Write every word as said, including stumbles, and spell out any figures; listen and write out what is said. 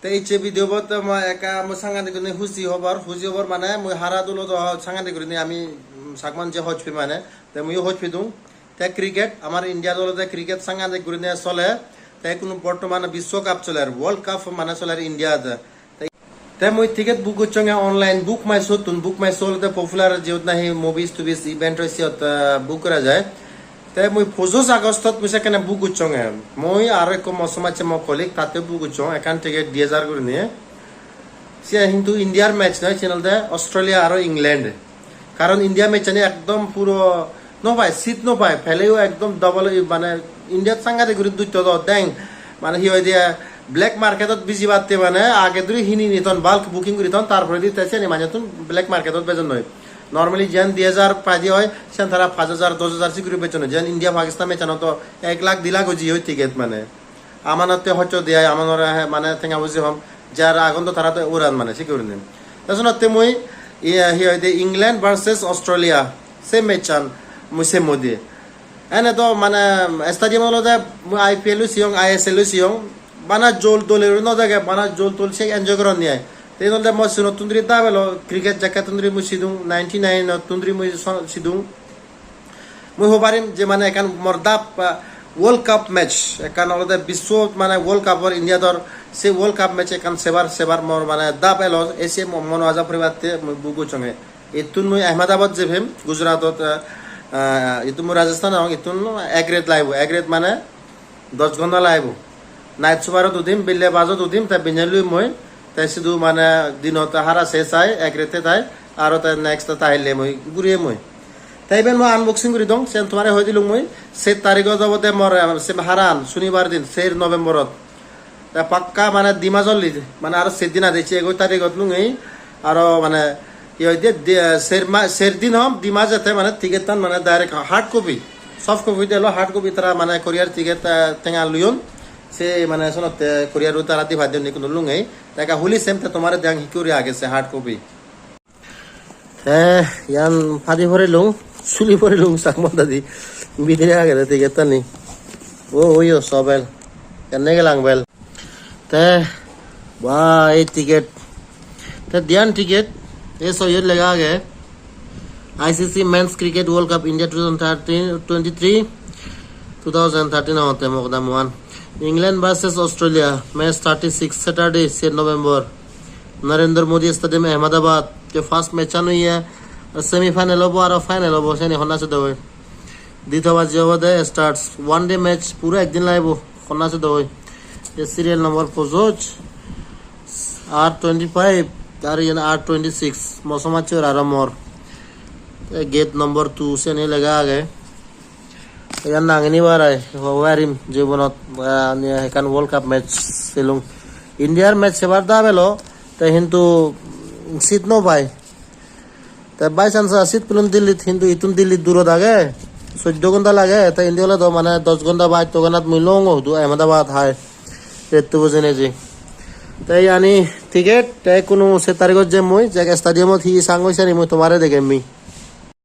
Te icche video bot mo ekka mo sangadik gurinei huji hobor, huji hobor mane mui hara dulo do sangadik gurinei ami, mm, sagman je hoj pi mane, te mui hoj pi dung. Te cricket, amar India dolo de cricket sangadik gurinei sole. Te kunu bortoman Biswo Cup soler, World Cup mane soler India de. Te, te mui ticket book gochchonge online, Book My Show tun. Book My Show olode popular, jiyot nahi movies tubis event oi siyot, ah, book gora jai. Te mui pojoj August ot mui sekkene book gochchonge. Mui aro ekko mo somajje mo colleague tate book gochchong, ekkan ticket di hajar gurinei. Siyan hintu India-r match noi, siyan olode Australia aro England. Karon India match ani ekdom puro no pai, seat no pai, peleyo ekdom double, mane India-t sangadik guri dutto do deng. Mane hi hoide, black market-ot bijibatte mane age duri hini ni ton, bulk booking guri ton, tar poredi te siyani manujottun black market-ot bejonnoi. Normally jiyan di hajar paide oi, siyan tara pach hajar, dos hajar si guri bejonnoi. Jiyan India Pakistan match-anot do ek lakh di lakh oi jiye oi ticket mane. Amanotte hoccho diyai, amanore he-, mane tenga buji hom, jar agon do tara do uran mane sik gurinei. Te senotte mui, iye, hi hoide, England versus Australia, se match-an mui sem modi. Ene do mane stadium olode mui I P L-o siyong, I S L-o siyong, bana jol dole guri no dege, bana jol tol se enjoy goron ni ai. Te olode mo senottun duri dab elo, cricket jakkattun duri mui sidung, ninety-nine-ottun duri mui so-, sidung. Mui hobarim je mane ekkan mor dap, ah, World Cup match, ekkan olode biswo mane World Cup or India dor, se World Cup match ekkan sebar, sebar mor mane dap elo, ese mo-, mono aja puribatte mui book gochchonge. Ittun mui Ahmedabad jebem, Gujaratot, ah, ah, ittun mui Rajasthan ong, ittun ek ret laibo, ek ret mane dos ghonta laibo. Night super-ot udim, belle bus-ot udim, te binei lui mui, te sidu mane dinot hara se sai, ek rete tai, aro te next ta hille mui guri mui. Te iben mui unboxing guri dong, sen tomare hoi dilung mui, set tarigot obode mor, eh, se haran, sunibar din, ser November-ot. Te pakka mane di mas olli, mane aro set din age, se egoch tarigot lungei, aro mane Ye hoide de, ser ma-, ser din hom, di mas jete mane ticket tan mane direct hard copy. Soft copy de lo, hard copy tara mane courier ticket, eh, tenga luyon. Se mane sonotte courier u tara di pai don ikko lungei. Te ekka huli sem te tomare dang hikuri age se hard copy. Te yan padi porilung, suli porilung sak modadi. Bidire age de ticket tani. O, oyo sobel. Kenne gelang bel. Te, ba, ei ticket. Te diyan ticket, ei so iyot lega age, I C C Men's Cricket World Cup India two thousand thirteen, twenty-three, two thousand thirteen omotte mokdam one. England versus Australia, match thirty-six, Saturday, six November. Narendra Modi Stadium, Ahmedabad. Te first match an oye, semi final obo, aro final obo, seni honna se doi. Dito baji obode starts. One day match puro ekdin laibo. Honna se doi. Ye serial number pojoj. R twenty-five, ar iyen R twenty-six. Mo somajjor aro mor. Te gate number two seni lega age. Iyan nangini barai. Ho warim jibonot, ah, ni ekkan World Cup match selung. India-r match sebar da belo. Te hintu seat no pai. Te by chance seat pelun Delhi-t, hintu ittun Delhi durot age, soddo ghonta lage, te indi ole do mane dos ghonta ba atto ghanat mui longo hudu Ahmedabad hai retto bujei neji. Te yani ticket, te kunu se tarigot jem mui, je stadium-ot hi sang oi seni mui tomare degem mi.